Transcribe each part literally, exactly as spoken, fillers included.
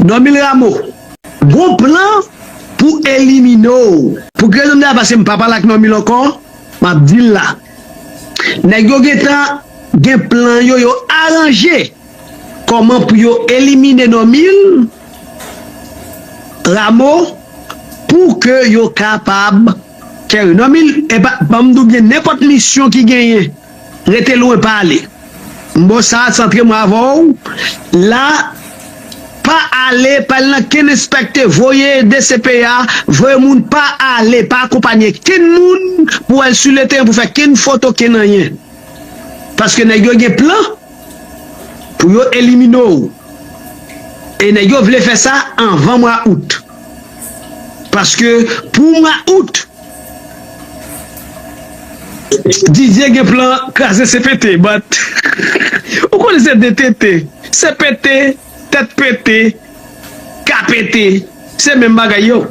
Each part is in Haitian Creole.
Normil Rameau, gon plan pou elimine w. Pou ki rezon m di sa? Paske m pa pale ak Normil ankò, m ap di l la. Nèg yo gentan gen plan yo, yo aranje kòman pou yo elimine Normil Rameau pou ke yo kapab kere Normil, e pa, ban m di w byen, nenpòt misyon ki genyen, rete lwen, pa ale. M ba w sa, santre mwen avè w. La, pa ale, pa al nan kenn enspektè, voye D C P A, voye moun, pa ale, pa akonpanye kenn moun pou al sou le teren pou fè kenn foto, kenn anyen. Paske nèg yo gen plan pou yo elimine w. E nèg yo vle fè sa anvan mwa out. Paske pou mwa out, Didier gen plan kraze C P T, but ou konnen se de tete, C P T, tèt pete, ka pete, se menm bagay yo.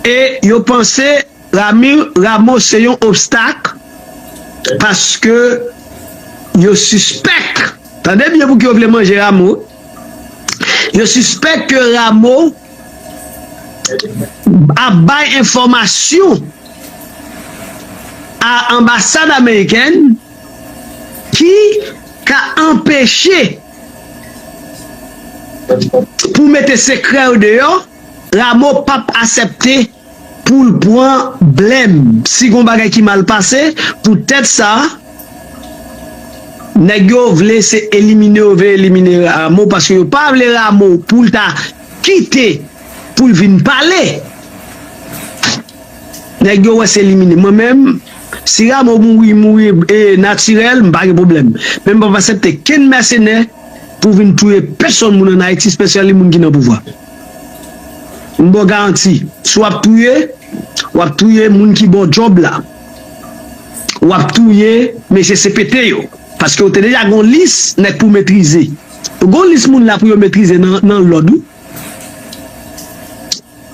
E yo panse Rami Rameau se yon obstak paske yo sispèk, tande byen pou ki yo vle manje Rameau, yo sispèk ke Rameau ap bay enfòmasyon a anbasad amerikèn ki ka anpeche pou mete sekrè yo deyò, Rameau p ap aksepte pou l pran blèm si gon bagay ki mal pase. Poutèt sa, nèg yo vle se elimine yo vle elimine Rameau, paske yo pa vle Rameau pou l ta kite pou l vin pale. Nèg yo wè se elimine. Mwen menm, si Rameau mouri, mouri e natirèl, m pa gen pwoblèm. Men m p ap aksepte kenn mèsenè pou vin touye pèsonn moun ann Ayiti, especially moun ki nan pouvwa. M ba w garanti, si w ap touye, w ap touye moun ki ba w djòb la. W ap touye mesye C P T yo. Paske w te deja gon lis nèg pou metrize. Gon lis moun la pou yo metrize nan, nan lòd, wi.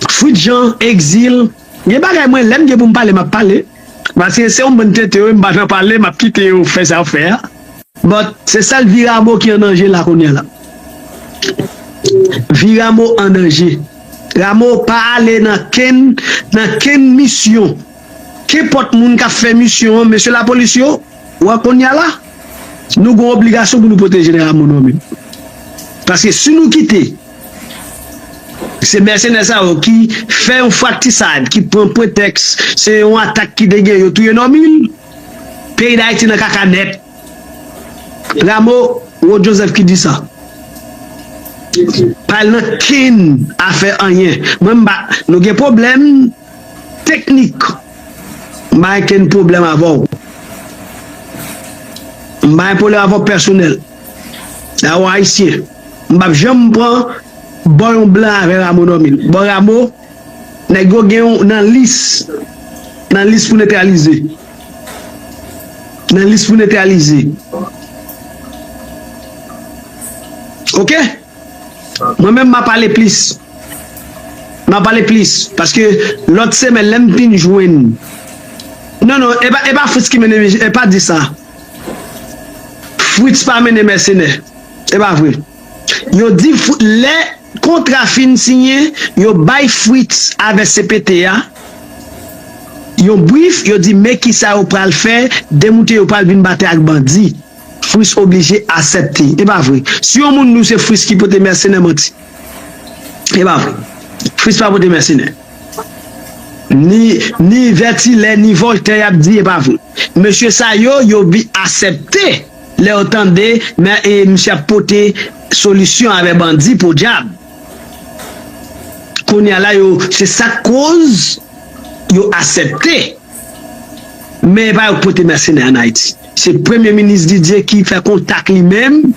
Fritz Jean, Exil, gen bagay mwen, lè m gen pou m pale, m ap pale. Paske se yon bann tete yo, m pa nan pale, m ap kite yo fè sa yo fè a. But se sèl vi Rameau ki an danje la kounye a la. Vi Rameau an danje. Rameau pa ale nan kenn, nan kenn misyon. Kenpòt moun k ap fè misyon an, mesye lapolis yo, wè kounye a la, nou gen yon obligasyon pou nou pwoteje Rameau nou menm. Paske si nou kite, se mèsenè sa yo ki fè yon fraktisad, ki pran pretèks, se yon atak ki te gen, yo touye Normil, peyi Dayiti nan kaka nèt. Rameau, Rod Joseph ki di sa. Pa al nan kenn afè anyen. Mwen, m pa, nou gen pwoblèm teknik. M pa gen kenn pwoblèm avè w. M pa gen pwoblèm avè w pèsonèl. A w ayisyen. M p ap janm pran bò yon blan avè Rameau Normil. Bò Rameau, nèg yo gen yon nan lis, nan lis pou netralize. Nan lis pou netralize. Oke? Mwen menm, m a pale plis. M a pale plis. Paske lòt semèn, lè m fin jwenn. Non, non, e pa, e pa Fritz ki mennen, e pa di sa. Fritz pa mennen mèsenè. E pa vre. Yo di Fr-, lè kontra fin siyen, yo bay Fritz avè C P T a yon brif, yo di men kisa yo pral fè, demoute yo pral vin batay ak bandi. Fritz oblije aksepte. E pa vre. Si yon moun di w se Fritz ki pote mèsenè, manti. E pa vre. Fritz pa pote mèsenè. Ni, ni Vètilè, ni Vòltè y ap di e pa vre. Mesye sa yo, yo bi-, aksepte lè yo tande, men, e, misye ap pote solisyon avè bandi, podyab. Kounye a la, yo, se sa k koz yo aksepte. Men e pa yo k pote mèsenè ann Ayiti. Se Premye Minis Didier ki fè kontak li menm,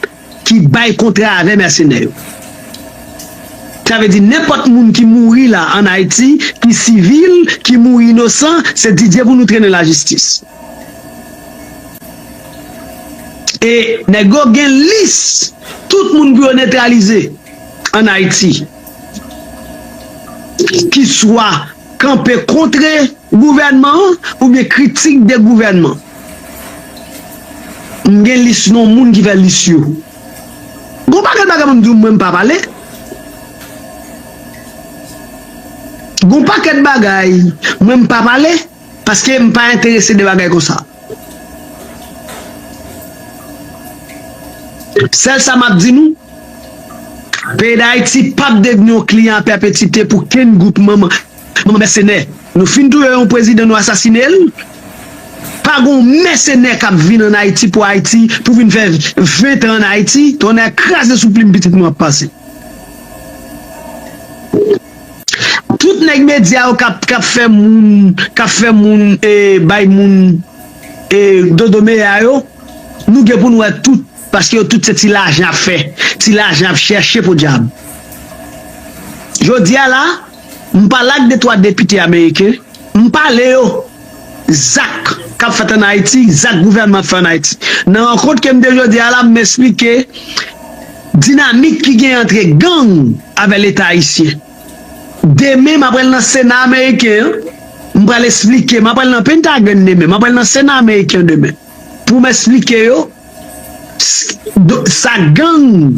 ki bay kontra avè mèsenè yo. Sa vle di nenpòt moun ki mouri la ann Ayiti, ki sivil, ki mouri inosan, se Didier pou nou trennen lajistis. E nèg yo gen lis tout moun pou yo netralize ann Ayiti. Kiswa kanpe kontre gouvènman an oubyen kritik de gouvènman. M gen lis non moun ki fè lis yo. Gon pakèt bagay pou m di w mwen m pa pale. Gon pakèt bagay, mwen m pa pale, paske m pa enterese de bagay konsa. Sèl sa m ap di nou, peyi Dayiti p ap devni yon kliyan a pèpetyite pou kenn gwoup manman, manman mèsenè. Nou fin touye yon prezidan, nou asasine l. Pa gon mèsenè k ap vin ann Ayiti pou Ayiti, pou vin fè ven tan ann Ayiti, tonnè kraze sou plim pitit mwen ap pase. Tout nèg medya yo k ap, k ap fè moun, k ap fè moun, e, bay moun, e, dodo meya yo, nou gen pou n wè tout, paske yo tout se ti lajan y ap fè, ti lajan y ap chèche podyab. Jodi a la, m pale ak de twa depite ameriken, m pale yo zak k ap fèt ann Ayiti, zak gouvènman ap fè ann Ayiti. Nan rankont ke m te jodi a la, m esplike dinamik ki gen antre gang avè Leta ayisyen. Demen, m apral nan Sena ameriken an, m pral esplike, m apral nan Pentagon demen, m apral nan Sena ameriken demen, pou m esplike yo s- do- sa gang,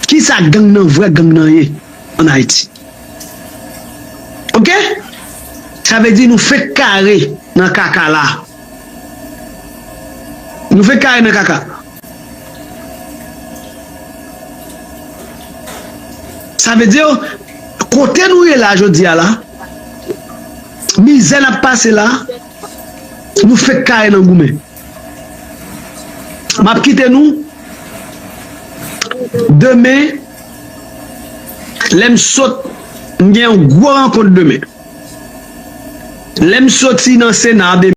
ki sa gang nan, vrè gang nan ye ann Ayiti. Oke? Sa vle di nou fenk kare nan kaka la. Nou fenk kare nan kaka. Sa vle di, kote nou ye la jodi a la, mizè n ap pase la, nou fenk kare nan goumen. M ap kite nou demen, lè m sot, m gen yon gwo rankont demen. Lè m soti nan Sena a demen,